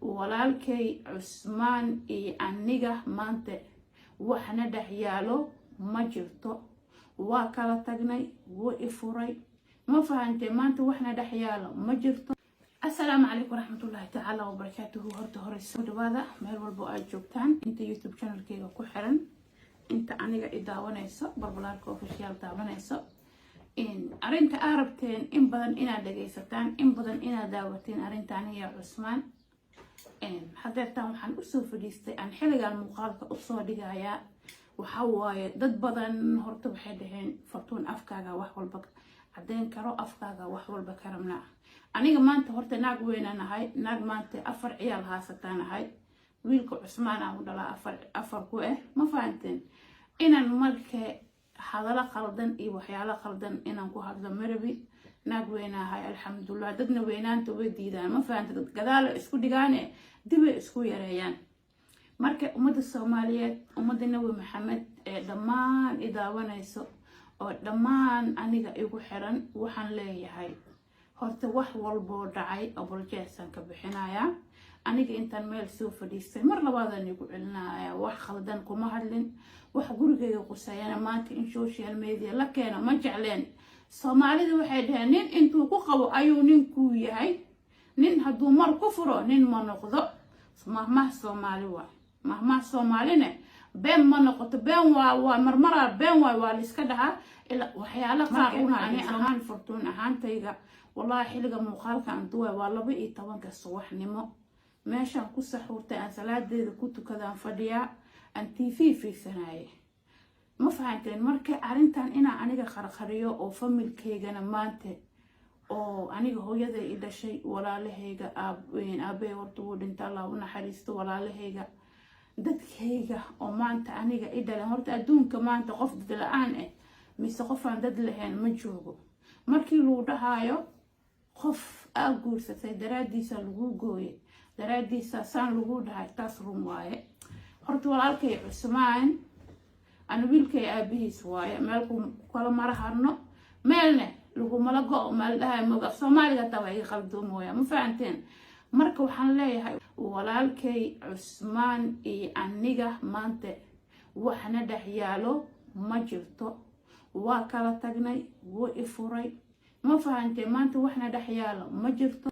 Walaalkay Cusmaan iyo aniga maanta waxna dhex yaalo ma jirto. Waa kala tagnay, wuu i furay. Ma fahantee? Maanta waxna dhex yaalo ma jirto. Asalaamu calaykum waraxmatullaahi tacaala wabarakaatuhu. Horta hore soo dhawaada meel walbo aad joogtaan, inta YouTube channelkeyga ku xiran, inta aniga i daawanayso, Balbalaarka Official daawanayso. Arrinta aa rabteen in badan inaad dhagaysataan, in badan inaad daawateen, arrinta aniga Cusmaan. Hadeertaan waxaan usoo fadhiistay, aan xilligan muuqaalka usoo dhigayaa, waxaa waaye dad badan horta waxay dhaheen: "Fartuun, afkaaga wax walba caddeyn karo, afkaaga wax walba ka rabnaa." Aniga maanta horta naag weynaan ahay, naag maanta afar ciyaal haasataan ahay. Wiilka Cusmaan aan u dhalaa afar afar ku ah. Ma fahanteen? Inaan marka hadalo qaldan iyo waxyaalo qaldan inaan ku hadlo marabi. Naag weynahay, alxamdulilah. Dadna weynaanta way diidaan, ma fahante? Dad gadaala isku dhigaane, dibay isku yareeyaan. Marka ummadda Soomaaliyeed, ummadda Nabi Maxamed ee dhammaan i daawanayso oo dhammaan aniga igu xiran, waxaan leeyahay horta wax walboo dhacay apologize aan ka bixinayaa. Aniga intaan meel soo fadhiistay mar labaadaan igu celinaya, wax khaldan kuma hadlin. Wax gurigayga quseeyana maanta in social media la keeno ma jecleen. Soomaalida waxay dhaheen: "Nin intuu ku qabo ayuu ninkuu yahay, nin hadduu mar ku furo nin ma noqdo." Mahmah Soomaali waay. Mahmah Soomaaline been ma noqoto. Been waa marmaraa, been waay, waa laiska dhahaa ila waxyaalo qaar. Ani ahaan, Furtuun ahaantayga, wallahi xilliga muuqaalka aan duway waa 12-ka subaxnimo. Meeshaan ku saxuurtay, aan salaadeeda ku tukadaan fadhiyaa, aan TV fiirsanaye. Ma fahanteen? Marka arrintan inaan aniga qarqariyo oo familkeygana maanta oo aniga hooyaday i dhashay, walaalahayga, aabbahay horta wuu dhinta, Allah u naxariisto, walaalahayga, dadkayga oo maanta aniga i dhaleen. Horta adduunka maanta qof dad la-aan ah mise qofaan dad lahayn ma joogo. Markii lagu dhahaayo qof aa guursatay daraadiisa lagu gooyay, daraadiisa saan lagu dhahay, taas run waaye. Horta walaalkay Cusmaan ana wiilkay aabihiis waaye. Meel kala mara harno, meelne lagumala go-o meel dhahay moog. Af Soomaaliga hataa waa iga qaldoomooya. Ma fahanteen? Marka waxaan leeyahay walaalkay Cusmaan iyo aniga maanta waxna dhex yaalo ma jirto. Waa kala tagnay, wuu i furay. Ma fahantee? Maanta waxna dhex yaalo ma jirto.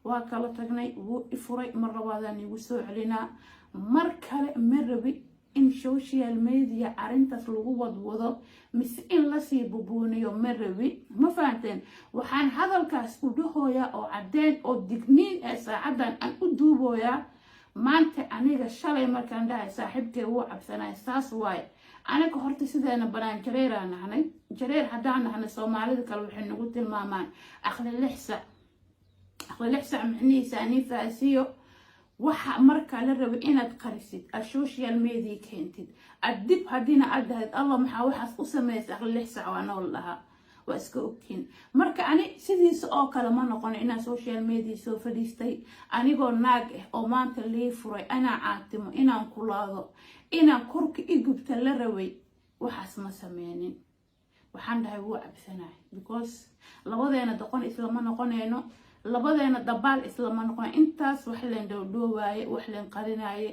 Waa kala tagnay, wuu i furay. Mar labaadaan igu soo celinaa, mar kale ma rabi in social media arrintaas lagu wadwado mise in lasii bubuuniyo ma rabi. Ma fahanteen? Waxaan hadalkaas u dhahooyaa oo caddeyn oo digniin ee saacadan aan u duubooyaa maanta. Aniga shalay markaan dhahay saaxiibkay wuu cabsanay, saas waaye. Aniga horta sideena banaan jareeraa nahnay. Jareer haddaan nahnay, Soomaalida kale waxay nagu tilmaamaan aqli 6 sac. Aqli 6 sac micnihiisa anii fahansiiyo. Waxa markaa la rabay inaad qarisid, aad social media keentid, aad dib haddiina aad dahayd: "Allah, maxaa waxaas u sameysay?" Aqli 6 sac waa nool dhahaa, waa iska ogtiin. Marka ani sidiisa oo kale ma noqon inaan social media soo fadhiistay anigoo naag ah oo maanta lii furay, inaan caatimo, inaan kulaado, inaan korka i gubta la rabay. Waxaas ma sameynin. Waxaan dhahay wuu cabsanay because labadeena doqon islama noqonayno, labadeena dabaal islama noqon. Intaas wax leen dhowdhoowaaye, wax leen qarinaaye.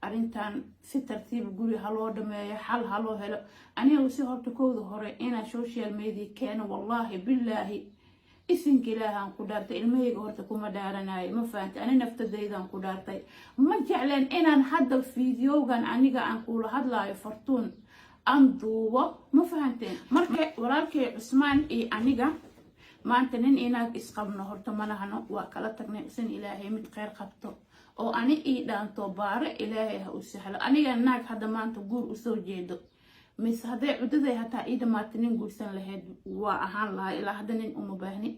Arrintan si tartiib guri ha loo dhameeyo, xal ha loo helo. Aniga si horta kowda hore inaan social media keeno, wallaahi bilaahi, isinka Ilaahaan ku dhaartay, ilmahayga horta kuma dhaaranayo. Ma fahantay? Ani naftadaydaan ku dhaartay, ma jecleen inaan hadda videogan aniga aan kuula hadlaayo, Fartuun, aan duubo. Ma fahanteen? Marka walaalkay Cusmaan iyo aniga maanta nin inaag isqabno horta manahano. Waa kala tagnay. Isan Ilaahay mid kheyr qabto oo ani ii dhaanto baare Ilaahay ha u sahlo. Aniga naag hadda maanta guur usoo jeedo mise hadday cuddaday hataa ii dhamaatay nin guursan lahayd waa ahaan lahaa. Ilaa hadda nin uma baahni.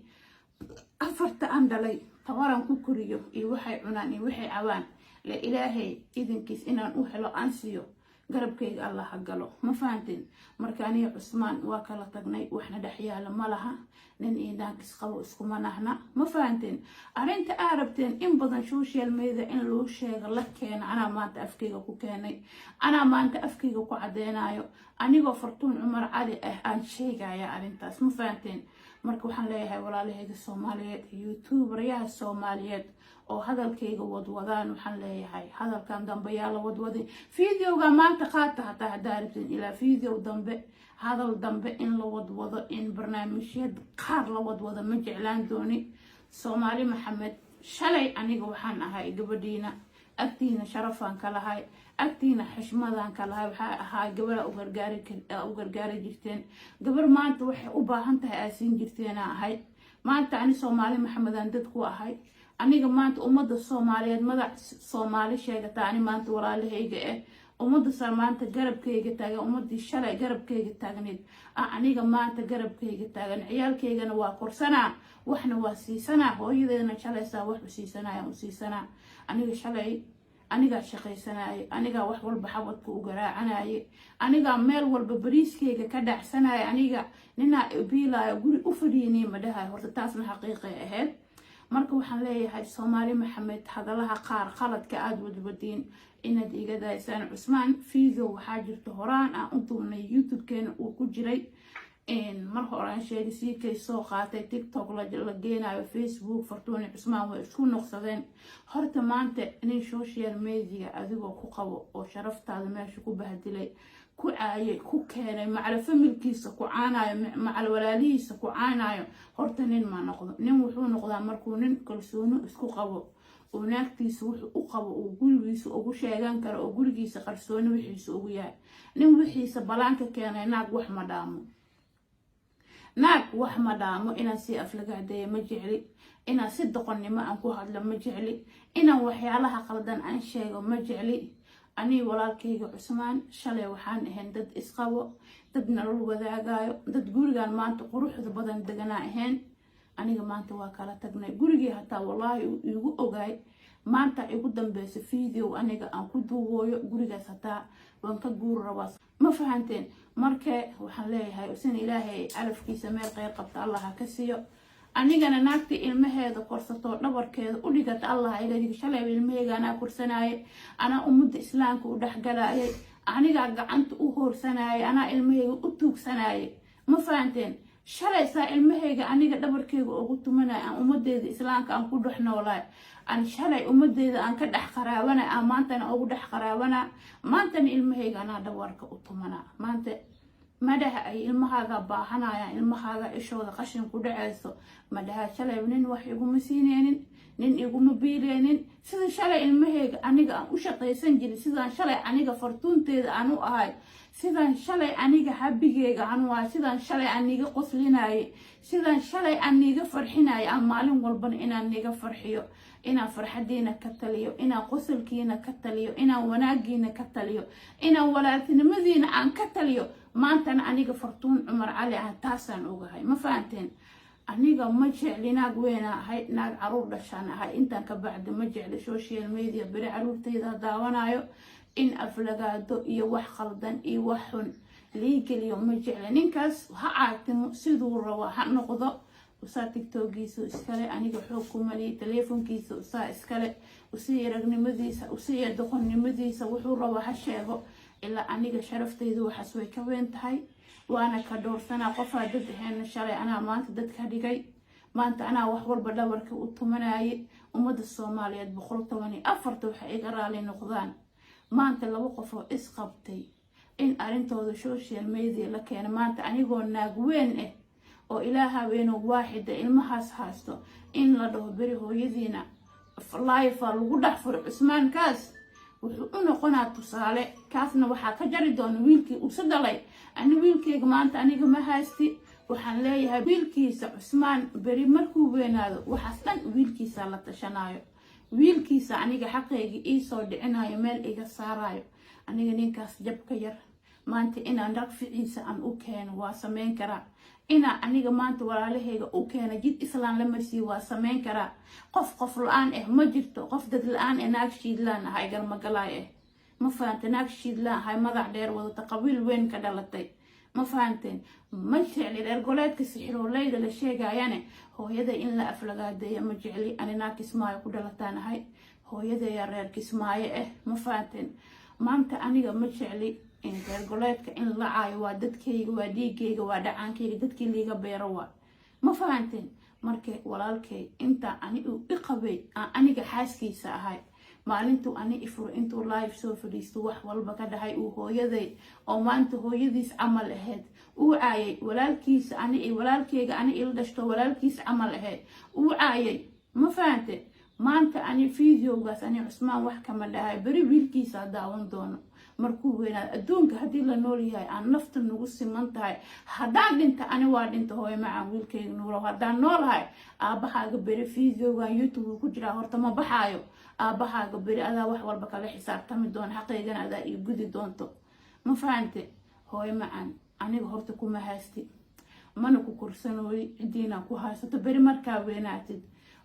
Afarta aan dhalay tabaran ku koriyo iyo waxay cunaan iyo waxay cabaan le Ilaahay idinkiis inaan u helo aan siiyo, garabkayga Allah ha galo. Ma fahanteen? Marka aniga Cusmaan waa kala tagnay, waxna dhex yaala ma laha. Nin iyo naag isqabo iskuma nahna. Ma fahanteen? Arrinta aa rabteen in badan social media in loo sheego la keeno, anaa maanta afkayga ku keenay, anaa maanta afkayga ku cadeynayo. Anigoo Fartuun Cumar Cali ah aan sheegaya arrintaas. Ma fahanteen? Marka waxaan leeyahay walaalahayga Soomaaliyeed, YouTuberyaha Soomaaliyeed. Oo hadalkayga wadwadaan, waxaan leeyahay hadalkan dambe yaa la wadwadin. Videoga maanta qaata hataa haddaa rabtin ilaa video dambe, hadal dambe in la wadwado, in barnaamijyad qaar la wadwado ma jeclaan dooni. Soomaali Maxamed, shalay aniga waxaan ahay gabadhiina, agtiina sharafaan ka lahay, agtiina xishmadaan ka lahay. Waxaa ahaa gabadha u gargaari jirteen, gabar maanta waxay u baahan tahay aa siin jirteena ahay. Maanta ani Soomaali Maxamedaan dad ku ahay. Aniga maanta ummadda Soomaaliyeed, madax Soomaali sheegata, ani maanta walaalahayga ah, ummadda maanta garabkayga taagan, ummadii shalay garabkayga taagneyd aniga maanta garabkayga taagan. Ciyaalkaygana waa korsanaa, waxna waa siisanaa. Hooyadeedna shalaysaa wax u siisanaya, u siisanaa. Aniga shalay anigaa shaqaysanaaye, anigaa wax walba xabadka u garaacanaaye, anigaa meel walba bariiskayga ka dhacsanaya. Aniga ninaa biilaayo guri u fadhiyanay ma dhahay. Horta taasna xaqiiqay ahayd. Marka waxaan leeyahay Soomaali Maxamed, hadalaha qaar qaladka aada wadwadiin inaad iga daysaan. Cusmaan video waxaa jirta horaan aan u duubnay, YouTube-keena uu ku jiray. Mar horaan sheegay, siikay soo qaatay, TikTok la geenayo, Facebook, Fartuuni Cusmaan way isku noqsadeen. Horta maanta nin social media adigoo ku qabo oo sharaftaada meesha ku bahdilay, ku caayay, ku keenay, macala familkiisa ku caanayo, macala walaalihiisa ku caanayo, horta nin ma noqdo. Nin wuxuu noqdaa markuu nin kalsooni isku qabo oo naagtiisa wuxuu u qabo uu gurigiisa ugu sheegan karo, oo gurigiisa qarsooni wixiisa ugu yahay. Nin wixiisa balaanka keenay naag wax ma dhaamo, naag wax ma dhaamo. Inaan si aflagaadeeya ma jecli, inaan si doqonnimo aan ku hadlo ma jecli, inaan waxyaalaha qaldan aan sheego ma jecli. Anii walaalkayga Cusmaan shalay waxaan ahayn dad isqabo, dad nolol wadaagayo, dad gurigan maanta quruxda badan deganaa ahayn. Aniga maanta waa kala tagnay. Gurigii hataa wallaahi iigu ogaay. Maanta igu dambeysa video aniga aan ku duubooyo gurigaas, hataa waan ka guuri rabaa. Ma fahanteen? Marka waxaan leeyahay sina Ilaahay calafkiisa meel kheyr qabta Allah ha ka siiyo. Anigana naagtii ilmaheeda korsatoo dhabarkeeda u dhigata Allah iga dhig. Shalay ilmaheyga anaa korsanaaye, anaa ummadda Islaamka u dhexgalaayay, anigaa gacanta u hoorsanayay, anaa ilmaheyga u tuugsanayay. Ma fahanteen? Shalay saa ilmahayga aniga dhabarkeyga ugu tumanay, aan ummadeeda Islaamka aan ku dhex noolaay, aan shalay ummadeeda aan ka dhex qaraabanay, aan maantana ugu dhex qaraabanaa. Maantana ilmahayga anaa dhabarka u tumanaa. Maanta madhaha ay ilmahaaga baahanayaan, ilmahaaga ishooda qashin ku dhaceyso madhaha. Shalay nin wax iguma siineynin, nin iguma biileynin. Sida shalay ilmahayga aniga aan u shaqaysan jirin, sidaan shalay aniga fartuunteeda aan u ahay, sidaan shalay aniga habigeyga aan u ahay, sidaan shalay aan niga qoslinayay, sidaan shalay aan niga farxinayay, aan maalin walbana inaan niga farxiyo, inaan farxadiina ka taliyo, inaan qosolkiina ka taliyo, inaan wanaagiina ka taliyo, inaan walaaltinimadiina aan ka taliyo. Maantana aniga Fartuun Cumar Cali ah taasaan ogahay. Ma fahanteen? Aniga ma jecli, naag weyna ahay, naag caruur dhashaan ahay. Intaan ka bacdi ma jecli social media beri caruurtayda daawanayo in aflagaado iyo wax khaldan iyo wax xun lii geliyo, ma jecli. Ninkaas ha caatimo, siduu rabo ha noqdo. Usaa TikTokiisa iskale, aniga xoog kumaliya. Teleefonkiisa usaa iskale, usiiya ragnimadiisa, usiiya doqonnimadiisa, wuxuu rabo ha sheego. Ilaa aniga sharaftayda waxaas way ka weyn tahay, waana ka dhowrsanaa. Qofaa dad ahayn shalay anaa maanta dad ka dhigay. Maanta anaa wax walba dhabarka u tumanayay. Ummadda Soomaaliyeed 114-ta waxay iga raali noqdaan. Maanta laba qof oo isqabtay in arrintooda social media la keeno, maanta anigoo naag weyn ah oo Ilaaha weynoo waaxida ilmahaas haysto, in la dhaho beri hooyadiina live lagu dhex furo Cusmaankaas, wuxuu u noqonaa tusaale. Kaasna waxaa ka jari doona wiilkii usa dhalay. Ani wiilkayga maanta aniga ma haysti. Waxaan leeyahay wiilkiisa Cusmaan beri markuu weynaado, waxaas dhan wiilkiisa la tashanayo, wiilkiisa aniga xaqayga iisoo dhicinayo, meel iga saarayo. Aniga ninkaas jabka yar maanta inaan rag ficiisa aan u keeno waa sameyn karaa, inaa aniga maanta walaalahayga u keena jid Islaan la marsiiyo waa sameyn karaa. Qof qof la-aan ah ma jirto, qof dad la-aan ah. Naag shiidlaan ahay, galmagalaay ah. Ma fahante? Naag shiidlaan ahay, madax dheer wadata, qabiil weyn ka dhalatay. Ma fahanteen? Ma jecli reer goleedka sixirooleyda la sheegayane. Hooyada in la aflagaadeeya ma jecli. Ani naag Kismaayo ku dhalataan ahay, hooyadaya reer Kismaayo ah. Ma fahanteen? Maanta aniga ma jecli in reer goleedka in la caayo. Waa dadkayga, waa dhiigayga, waa dhacaankayga, dadkii liiga beero waa. Ma fahanteen? Marka walaalkay, intaa ani uu i qabay, aan aniga xaaskiisa ahay, maalintuu ani ifuro, intuu live soo fadhiisto, wax walba ka dhahay, uu hooyaday oo maanta hooyadiis camal ahayd uu caayay, walaalkiisa ani, walaalkeyga ani ila dhashto, walaalkiis camal ahayd uu caayay. Ma fahante? Maanta ani videogaas ani Cusmaan wax kama dhahay. Beri wiilkiisa daawan doono markuu weynaado. Adduunka haddii la nool yahay, aan nafta nagu siman tahay, haddaan dhinta ani waa dhinta. Hooyo macaan, wiilkayga Nuurow, haddaan noolahay, aabbahaaga beri videogan YouTube uu ku jiraa, horta ma baxaayo. Aabbahaaga beri adaa wax walba kala xisaabtami doona, xaqaygana adaa ii gudi doonto. Ma fahante? Hooyo macaan, aniga horta kuma haysti, mana ku korsanooy. Cidiina ku haysato, beri markaa weynaatid,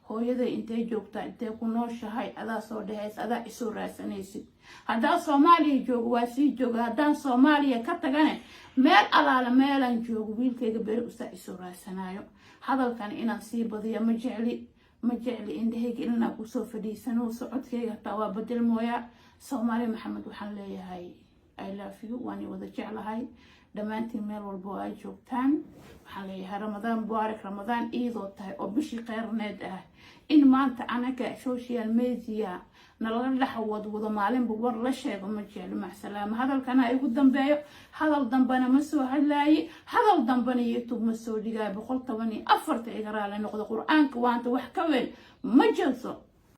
"Hooyaday intay joogtaa? Intay ku nooshahay?" adaa soo dhehaysa, adaa isoo raadsanaysid. Haddaan Soomaaliya joogo, waa sii jooga. Haddaan Soomaaliya ka tagane, meel alaala meelaan joogo, wiilkayga beri usaa isoo raadsanaayo. Hadalkan inaan sii badiyo ma jecli, ma jecli. Indhahayga inanaa kusoo fadhiisano, socodkayga hataa waa badel mooyaa. Soomaali Maxamed waxaan leeyahay, I love you, waan wada jeclahay dhammaantiin meel walba oo ay joogtaan. Waxaan leeyahay Ramadaan mubaarak. Ramadaan iyadoo tahay oo bishii kheyrneed ah, in maanta anaga social media nalaga dhex wadwado, maalinba war la sheego, ma jeclo. Macsalaama. Hadalkana igu dambeeyo, hadal dambena ma soo hadlaaye, hadal dambena YouTube ma soo dhigaayo. 114-ta iga raali noqdo. Qur-aanka waanta wax ka weyn ma jirto.